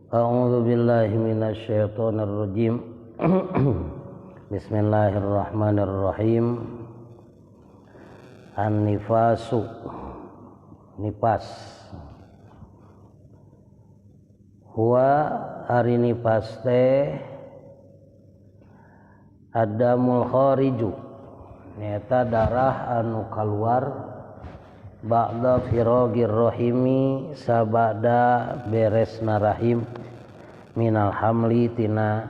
A'udzu billahi minasyaitonir rajim. Bismillahirrahmanirrahim. An-nifasu, nifas. Huwa ari nifas teh adamul khariju, nyaeta darah anu kaluar ba'da firagir rahimi, sabada beresna rahim, minal hamli tina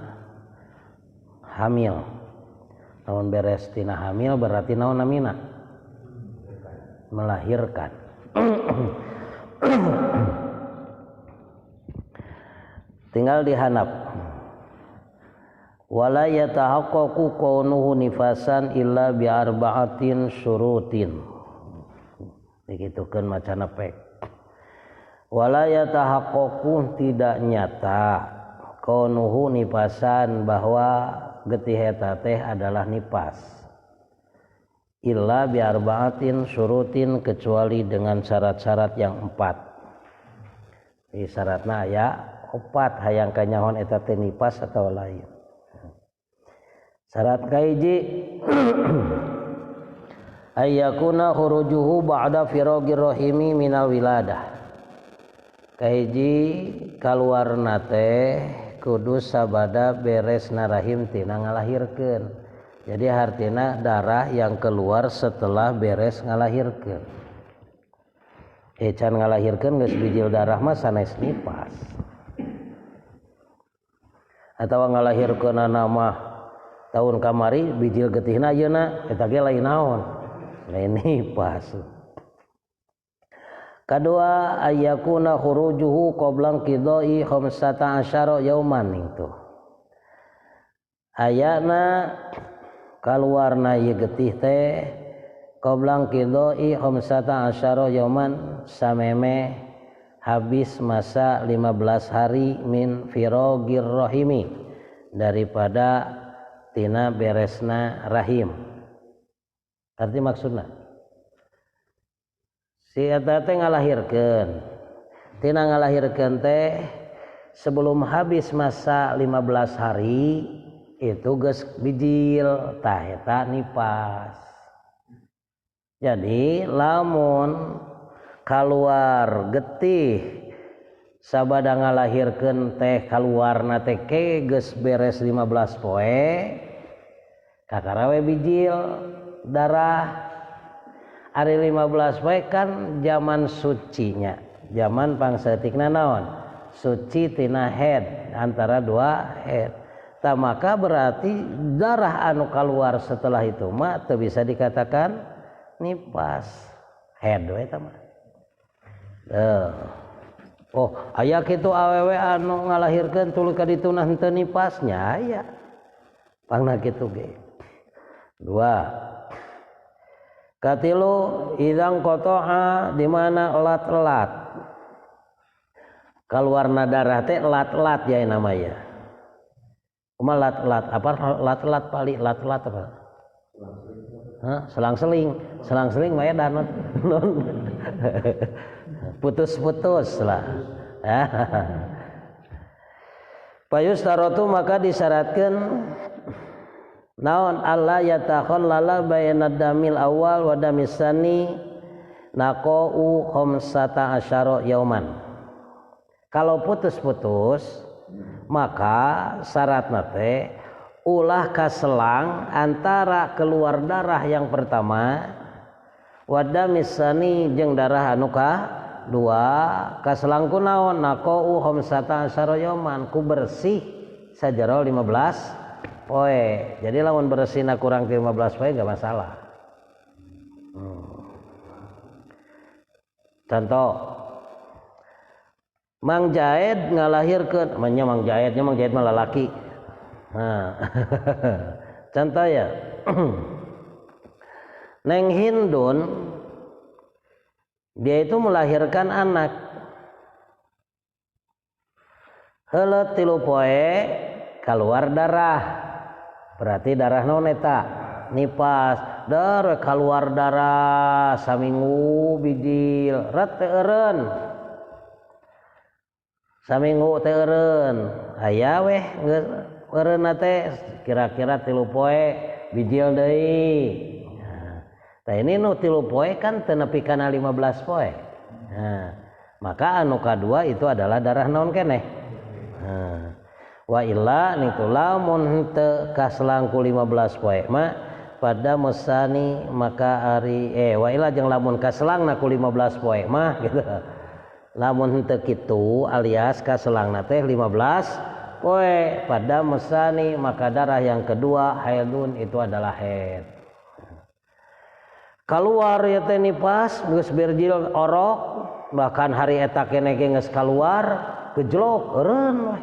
hamil. Lamun beres tina hamil berarti naon namina? Melahirkan. Tinggal dihanap. Wala yatahaqqaqu kaunuhu nifasan illa bi arba'atin syurutin. Dikitukeun macana pek. Wala yatahaqqaqu tidak nyata kaunuhu nifasan, bahwa getih eta teh adalah nifas, illa bi arba'atin syurutin, kecuali dengan syarat-syarat yang empat. Di syaratna aya opat hayang kanyahon eta teh nifas atau lain. Syarat kahiji ayyakuna khurujuhu ba'da firagir rahimi minal wiladah. Kahiji kaluarna teh kudu sabada beresna rahim tina ngalahirkeun. Jadi artinya darah yang keluar setelah beres ngalahirkeun. Can ngalahirkeun geus bijil darah mah sanes nifas. Atawa ngalahirkeunana mah tahun kamari bijil getihna ayeuna eta ge lain naon? Lain nifas. Kadua ayyakuna khurujuhu qabla qidai 15 yauman itu. Ayana kaluarna ieu getih teh qabla qidai 15 yauman, sameme habis masa 15 hari min firagir rahimi, daripada tina beresna rahim. Arti maksudna si eta teh ngalahirkeun, tina ngalahirkeun teh sebelum habis masa 15 hari itu geus bijil, tah eta nifas. Jadi lamun kaluar getih sabada ngalahirkeun teh kaluarna teh ke geus beres 15 poe, kakara we bijil darah. Ari 15 poe kan zaman sucinya, zaman pangsaeutikna naon? Suci tina head, antara dua head. Tah maka berarti darah anu keluar setelah itu mah teu bisa dikatakan nifas. Head we eta mah. Oh, aya kitu awewe anu ngalahirkeun tuluy ka dituna henteu nifasnya aya. Pangna kitu ge. Dua. Katilu idang kotoa, di mana elat-elat. Kaluarna darah teh elat-elat ya namanya. Kumaha elat-elat? Apa elat-elat pali? Elat-elat apa? Hah? Selang-seling. Selang-seling mah ya danot. Putus-putus lah. Payus tarotu maka disyaratkeun naon alla yatakhallala bainad damil awal wa damis sani naqau 15 yauman. Kalau putus-putus maka syaratna teh ulah kaselang antara keluar darah yang pertama wa damis sani jeung darah anu kadua, kaselang ku naon naqau 15 yauman, ku bersih sajero 15 poe. Jadi lamun bersihna kurang 15 poe gak masalah. Contoh Mang Jaid ngalahirkeun, namanya Mang Jaidnya, Mang Jaid mah lalaki. Nah. Contoh ya. Neng Hindun dia itu melahirkan anak. Heuleut 3 poe keluar darah. Berarti darah naon eta? Nifas. Dar keluar darah saminggu bijil, ret teu eureun. Saminggu teh eureun aya weh geus eureunna teh kira-kira 3 poe bijil deui. Nah, ini nu 3 poe kan teu nepi kana 15 poe. Nah, maka anu kadua itu adalah darah naon keneh. Nah, wa illa nitu lamun henteu kaselangku 15 poe mah pada mesani maka ari wa illa jeung lamun kaselangna ku 15 poe mah gitu. Lamun henteu kitu alias kaselangna teh 15 poe pada mesani maka darah yang kedua haidun itu adalah haid. Keluar ya teh nifas geus berjil orok bahkan hari eta keneh ge geus kaluar gejlok eureun we.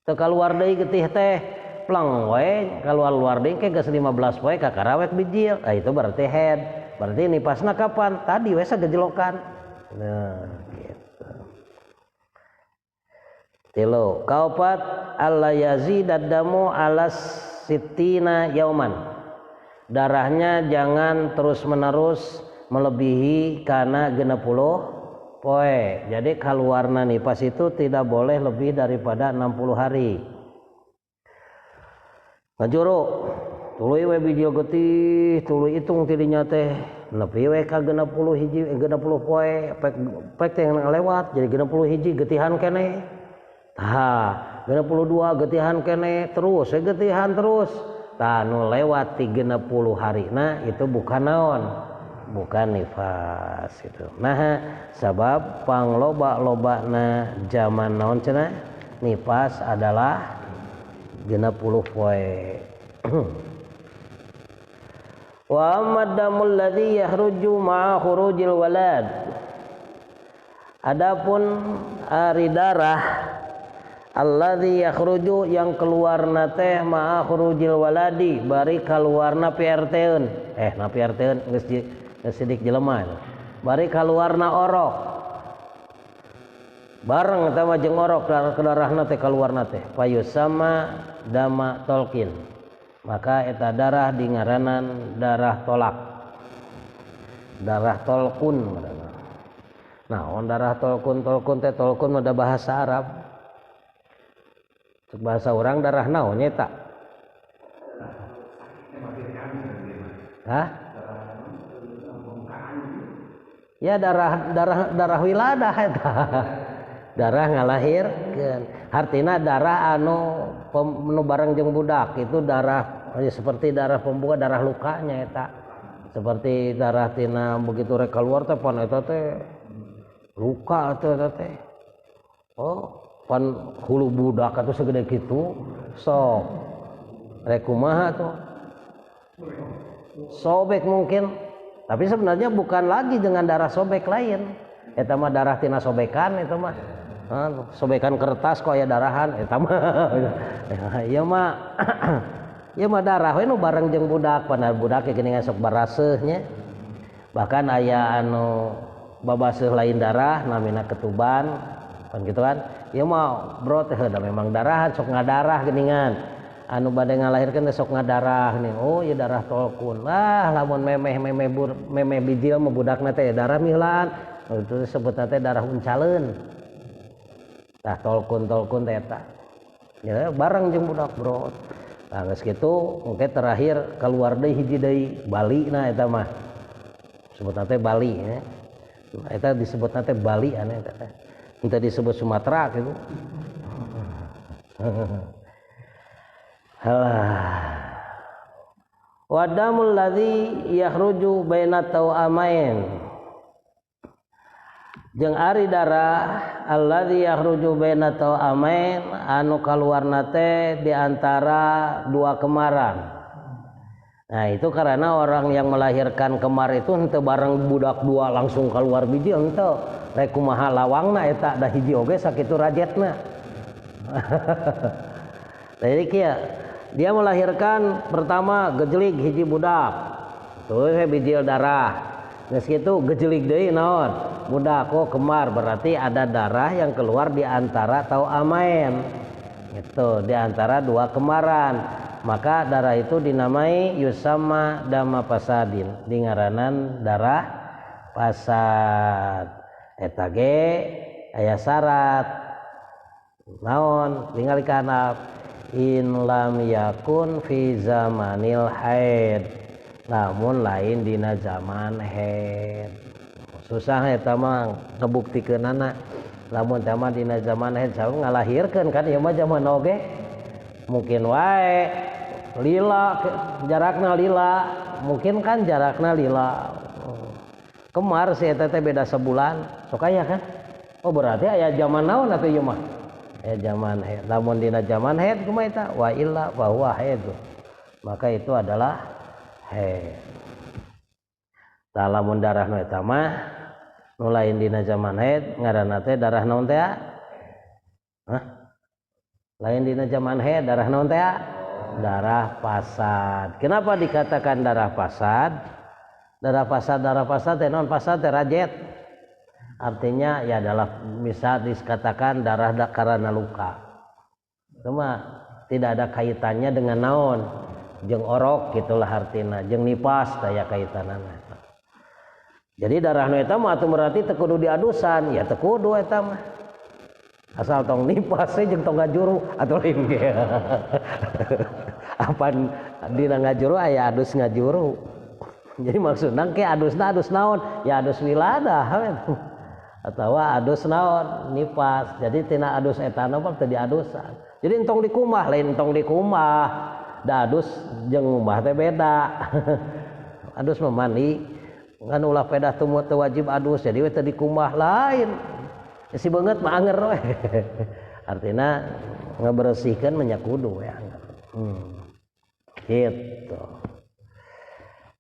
Teu kaluar deui getih teh plang we kaluar-luar deui ke geus 15 poe kakara we bijil. Nah, itu berarti haid. Berarti nifasna kapan? Tadi we sagejlokan. Nah, gitu. Tilu kaopat alla yazidad damu alas sitina yauman. Darahnya jangan terus-menerus melebihi karena 60 poe. Jadi keluarna nifas itu tidak boleh lebih daripada 60 hari. Ngajuru tuluy we bijil getih, tuluy hitung tidinya teh nepi we ka 60 hiji 60 poe pek teh lewat jadi 60 hiji getihan keneh. Tah 62 getihan keneh terus we getihan terus. Tah nu lewat 30 harina itu bukan naon, bukan nifas itu. Nah, sabab pangloba-lobana zaman naon cenah nifas adalah 60 poe. Wa amma damul ladzi yakhruju ma'a khurujil walad. Adapun ari darah alladzi yakhruju yang keluarna teh ma'a khurujil waladi bari kaluarna PRT-eun. Na PRT-eun geus sidik jelema bari kaluarna orok. Bareng eta mah jeung orok darahna teh kaluarna teh payusama dama tolkin. Maka eta darah dingaranan darah tolak. Darah tolkun. Nah, on darah tolkun tolkun teh tolkun mah bahasa Arab. Cek bahasa orang darah naon nya eta? Hah? Ya darah darah darah wiladah eta. Darah ngalahirkeun. Artina darah anu nu bareng jeung budak itu darah ya, seperti darah pembuka darah lukanya eta. Seperti darah tina begitu rek keluar teh pan eta teh luka atuh eta teh. Oh, pan hulu budak atuh segede kitu sok rek kumaha tuh. Sobek mungkin. Tapi sebenarnya bukan lagi dengan darah sobek lain. Eta mah darah tina sobekan eta mah. Sobekan kertas kok aya darahan eta mah. Ieu mah ieu mah darah we nu bareng jeung budak, padahal budak geuningan sok baraseuh nya. Bahkan aya anu babaseuh lain darah namina ketuban kan gitu kan. Ieu mah bro teh da memang darahan sok ngadarah geuningan. Anu bade ngalahirkeun teh sok ngadarah nih. Oh ieu darah tolkun. Ah lamun memeh-memeh memeh bijil mah budakna teh darah milan. Itu disebutna teh darah uncaleun. Tah tolkun-tolkun teh eta. Ya bareng jeung budak bro. Tah geus kitu engke terakhir keluar deui hiji deui Bali na eta mah. Sebutna teh Bali ya. Eta disebutna teh Bali aneh eta teh. Henteu disebut Sumatera gitu. Halah. Wadamul ladzi yakhruju baina tawamain. Jeung ari darah alladzi yakhruju baina tawamain anu kaluarna teh di antara dua kemaran. Nah, itu karena orang yang melahirkan kemar itu henteu bareng budak dua langsung keluar biji henteu. Rek kumaha lawangna eta da hiji oge sakitu rajetna. Jadi kieu, dia melahirkan pertama gejelig hiji budak. Tuh bijil darah. Geus kitu gejelig deui naon? Budak oh kemar, berarti ada darah yang keluar di antara tauamain. Itu di antara dua kemaran. Maka darah itu dinamai yusama dama pasadin, dingaranan darah pasad. Eta ge aya syarat. Naon tinggal kana in lam yakun fi zamanil haid, lamun lain dina zaman haid. Susah eta mah ngebuktikeunana. Lamun teh mah dina zaman haid saur ngalahirkeun kan ieu mah zaman oge mungkin wae lila jarakna lila, mungkin kan jarakna lila. Kemar si eta teh beda sebulan, sok aya kan? Oh berarti aya zaman naon atuh ieu mah? Aya zaman haid. Lamun dina zaman haid kumaha eta? Wa illa fa huwa haid. Maka itu adalah haid. Tah lamun darah nu eta mah nu lain dina zaman haid ngaranna teh darah naon teh? Hah? Lain dina zaman haid darah naon teh? Darah pasad. Kenapa dikatakan darah pasad? Darah pasad, darah pasad teh naon? Pasad teh rajet. Artinya ya adalah bisa dikatakan darah karena luka. Cuma tidak ada kaitannya dengan naon, jeung orok gitulah artina, jeung nipas daya kaitanana. Jadi darah nu eta mah atuh berarti teu kudu diadusan, ya teu kudu eta mah. Asal tong nipas we jeung tong ngajuru atuh lain ge. Apan dina ngajuru aya adus ngajuru. Jadi maksudna ke adusna adus naon? Ya adus wiladah atawa adus naon? Nipas. Jadi tina adus eta mah teu diadusan. Jadi entong dikumah, lain entong dikumah. Da adus jeung ngumbah teh beda. Adus mah mandi. Ngan ulah pedah teu wajib adus, jadi we teu dikumah lain. Si beungeut mah anger we. Artina ngebersihkeun minyak kudu we anger. Gitu.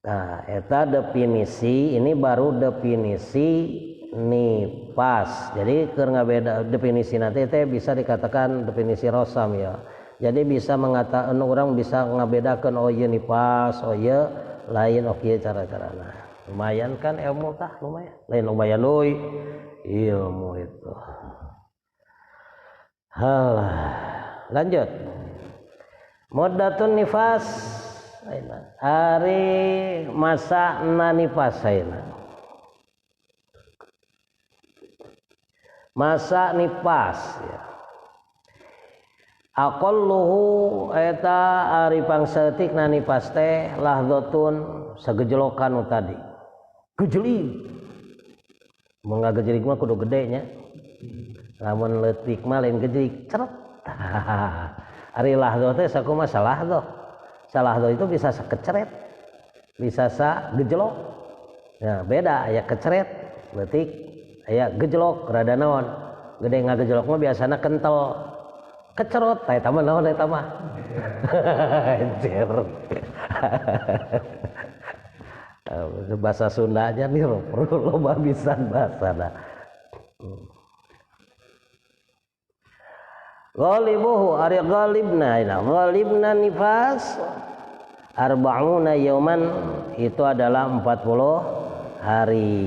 Nah, eta definisi ini baru definisi nipas. Jadi keur ngabeda definisi nanti teh bisa dikatakan definisi rosam ya. Jadi bisa mengatakan orang bisa ngabedakeun oh ieu nipas, oh ieu lain, oh ieu cara-carana. Lumayan kan ilmu tah, lumayan. Lain lumayan euy ilmu itu. Halah, lanjut. Muddatun nifas ari masa na nifas ayeuna. Masa nifas ya. Aqalluhu eta ari pangsaeutikna nifas teh lahdzatun sagejlokan nu tadi. Gejelig. Mun ngagejelig mah kudu gede nya. Lamun leutik mah lain gejelig, ceret. Ari lahdzah teh sakumaha salahdzah. Salahdzah itu bisa sakeceret, bisa sagejlok. Nah, beda aya keceret, leutik, aya gejlok rada naon. Gede ngagejlok mah biasana kental. Kecerot tah eta mah naon eta mah. Anjir. Bahasa Sunda aja nih loba pisan bahasana. Ghalibuhu ari ghalibna ina ghalibna nifas arba'una yauman itu adalah 40 hari.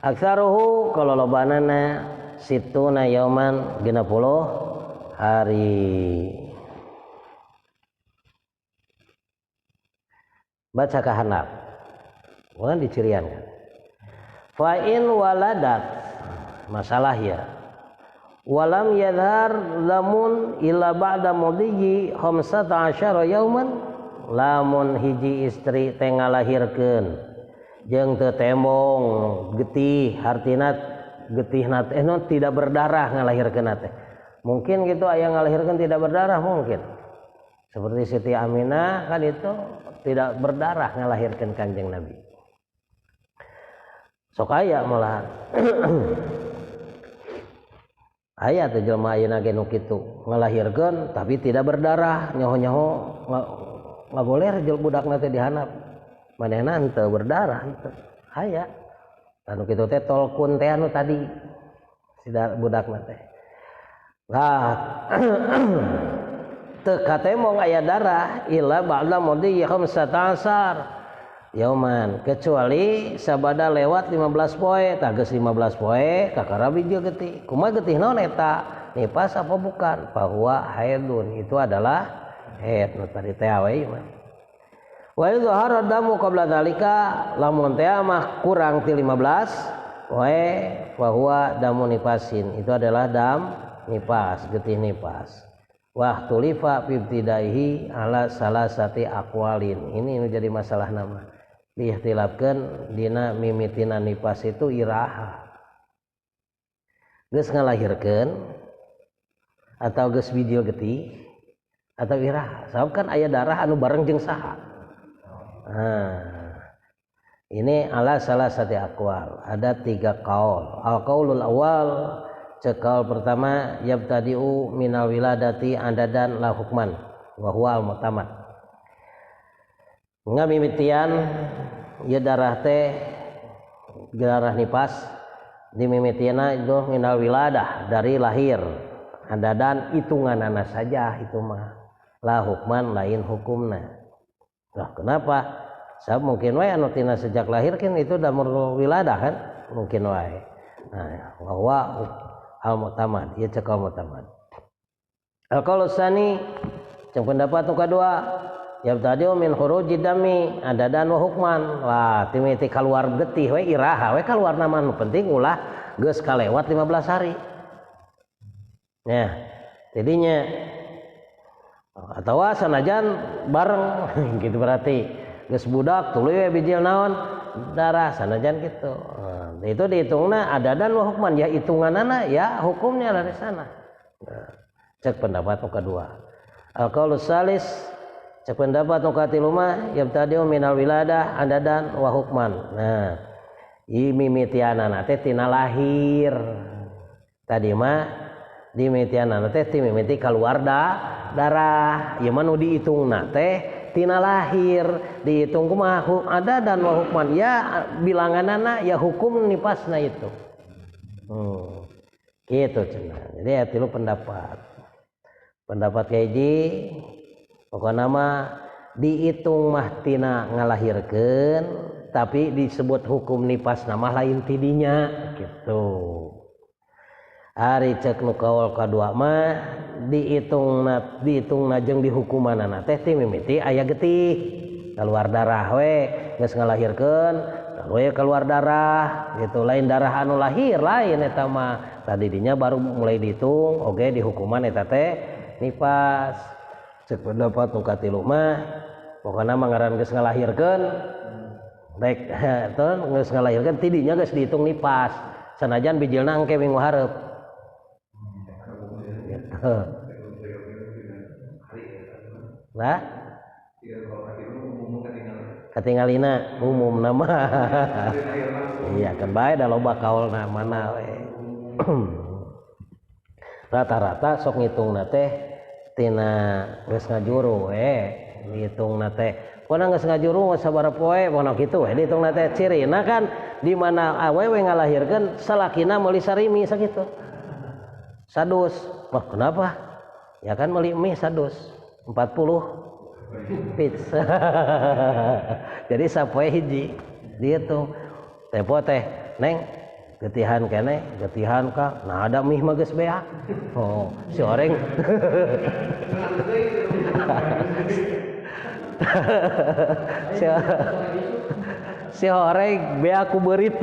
Aktsaruhu kalau lobanana situna yauman 60 hari. Baca ka handap. Bukan dicirian kan. Fa in waladat masalah ya. Walam yadhar lamun illa ba'da mudhi 15 yauman, lamun hiji istri teh ngalahirkeun jeung teu tembong getih, hartina getihna teh tidak berdarah ngalahirkeun teh. Mungkin gitu aya ngalahirkeun tidak berdarah mungkin. Seperti Siti Aminah kan itu tidak berdarah ngalahirkeun Kanjeng Nabi. Sok aya malahan. Aya teh jelema ayeuna ge nu kitu ngalahirkeun tapi tidak berdarah, nyaho-nyaho nggak boleh jel budakna teh dihanap. Manehna henteu berdarah henteu. Aya. Anu kitu teh tolkun teh anu tadi si budakna teh. Nah, teu katemong aya darah illa ba'da mudhi 15 yauman, kecuali sabada lewat 15 poe, tah geus 15 poe kakara bijil getih. Kumaha getih naon eta? Nipas apa bukan? Bahwa haidun itu adalah haid nu tadi teh we mah. Wa idza damu qabla dzalika, lamun teh mah kurang ti 15 poe, bahwa damu nifasin itu adalah dam Nipas, getih nipas. Wah tulifa bibtidaihi ala salasati aqwalin. Ini jadi masalah nama. Diikhtilafkeun dina mimitina nipas itu iraha. Geus ngalahirkeun atau geus bijil getih atau iraha. Sabab kan aya darah anu bareng jeung saha. Nah, ini ala salasati aqwal. Ada tiga qaul. Al qaulul awal, cekal pertama yabtadi'u minal wiladati adadan la hukman wa huwa al mu'tamad. Ngamimitian ieu darah teh darah nipas dimimitiana itu minal wiladah dari lahir, adadan hitunganana saja itu mah, la hukman lain hukumna. Lah kenapa? Sebab mungkin wae anu tina sejak lahir kan itu damur wiladah kan mungkin wae. Nah, wa huwa al-mu'tamad, ieu cek al-mu'tamad. Al-qaul tsani, cek pendapat nu kadua, yabtadi'u min khuruji dami adadan wa hukman. Wah, timiti kaluar getih we iraha we kaluar nama nu penting ulah geus kalewat 15 hari. Nah, jadinya atawa sanajan bareng gitu berarti geus budak tuluy we bijil naon darah sanajan gitu. Nah, itu dihitungna adadan wa hukman, ya hitunganana ya hukumnya dari sana. Nah, cek pendapat nu kadua. Al-qaulus salis, cek pendapat nu katilu mah yabtadi'u minal wiladah adadan wa hukman. Nah, mimitianana teh tina lahir. Tadi mah dimimitianana teh ti mimiti kaluar darah. Ieu mah nu dihitungna teh tina lahir, dihitung kumaha adadan wa hukman, ya bilanganana ya hukum nipasna itu. Gitu cenah. Jadi ya tilu pendapat. Pendapat kahiji pokona mah dihitung mah tina ngalahirkeun tapi disebut hukum nipasna mah lain tidinya gitu. Ari cek nu kaul kadua mah dihitungna jeung dihukumanana teh ti mimiti aya getih keluar darah we geus ngalahirkeun we keluar darah gitu, lain darah anu lahir lain eta mah tadi dinya baru mulai dihitung oge dihukuman eta teh nipas. Cek pendapat nu katilu mah pokona mah ngaran geus ngalahirkeun rek teu geus ngalahirkeun tidinya geus dihitung nipas sanajan bijilna engke minggu hareup. Lah katingalina umum nama. Iya kan bae da loba kaulna mana we. Rata-rata sok ngitungna teh tina geus ngajuru we ngitungna teh. Pokona geus ngajuru sabaraha poe pokona kitu we dihitungna teh. Cirina kan di mana awewe ngalahirkeun salakina meuli sarimi sakitu. Sadus. Wah, kenapa? Ya kan meuli mie sadus 40 pizza. Jadi sapoe hiji dihitung. Tempo teh, Neng, getihan kene, getihan ka. Nah ada mie mah geus beak. Oh, si oreng. Si oreng beak ku beurit.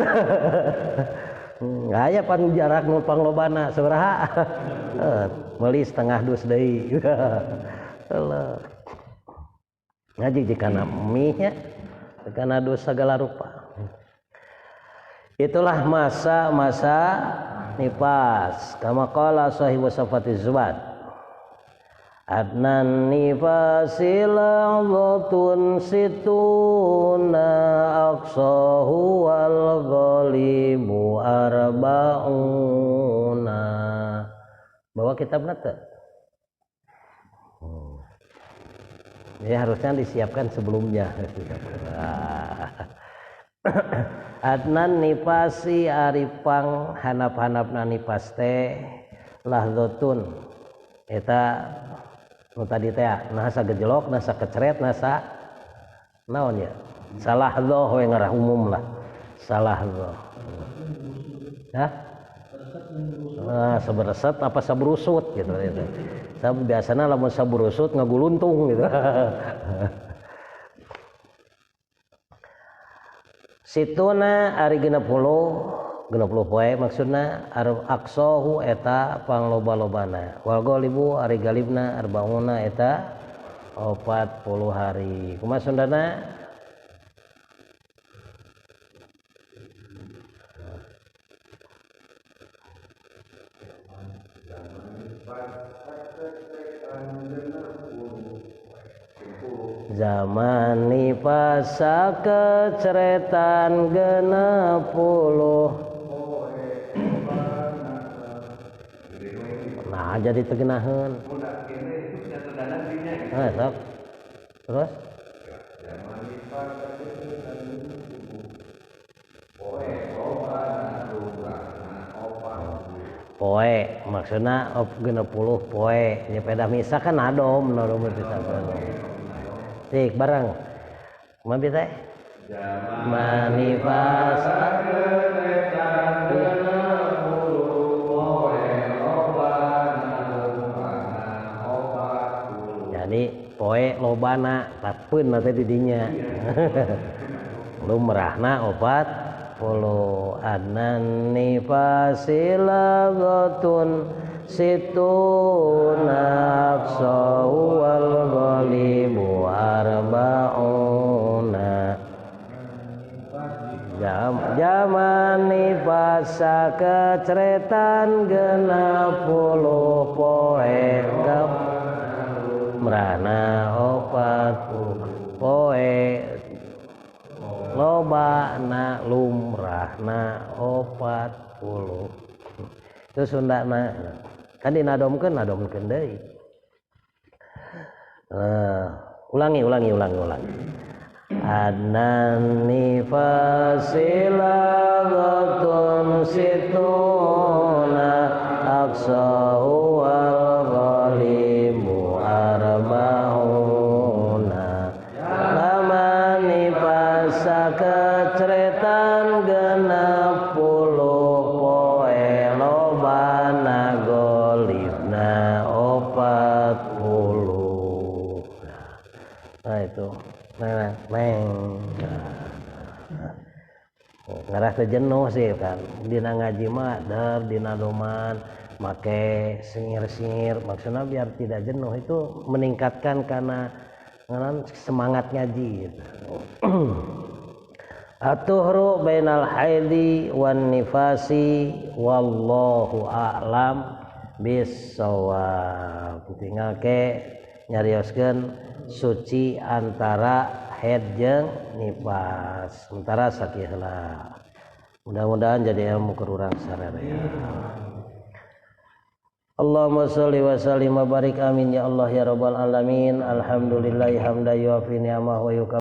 Aya pan jarak nu panglobana sabaraha? Meuli setengah dus deui. Allah. Ngaji jikana mie nya, jikana dus segala rupa. Itulah masa-masa nifas. Kama qala sahibu safati zubat. Adnan nifasil adzatun situna aqsahu wal ghalibu arba'una. Bawa kitabna teu? Ya harusnya disiapkan sebelumnya. Adnan nifasi aripang hanap-hanapna nifas teh lahdzatun eta nu tadi teh nah sagejelok, nah sakecret, nah sa naon ya? Salahdzah we ngarah umum lah. Salahdzah. Hah? Nah, sabereset apa sabrusut gitu itu. Biasana lamun sabrusut ngaguluntung gitu. Situna ari 60 60 poe maksudna aqsahu eta pangloba-lobana wal ghalibu ari galibna arbauna eta 40 hari. Kumaha Sundana? Zaman nifas keceretan 60. Nah jadi tegenaheun. Nah, sok. Terus? Poe maksudna 60 poe nya pedah misa kan adom nadom bisa. Cik bareng. Kumaha bi teh? Manifas jadi poe lobana tapeun teh di dinya. Lumrahna 40 adnan nifasilagatun situna aqsa wal ghalibu arbauna. Zaman nifas keceretan 60 poe merana 40 poe lobana lumrahna 40. Itu Sundana kan dinadomkeun nadomkeun deui. Nah, ulangi. Adnan nifasilagatun situna aqsahu wal ghalibu arbauna. Lama nifas keceretan 60 poe lobana golibna 40. Nah itu neng ngerasa jenuh sih kan dina ngaji mah der dina doman make sengir-sengir maksudnya biar tidak jenuh itu meningkatkan karena semangat ngaji gitu. Atuhru bainal haidi wan nifasi wallahu a'lam bissawab. Tinggal ke nyarioskeun suci antara haid jeung nifas. Sementara sakieu heula. Mudah-mudahan jadi ilmu keur urang sararea. Allahumma sholli wa sallim wa barik amin ya Allah ya rabbal alamin. Alhamdulillahi hamdan yuafi ni'amahu wa yukafi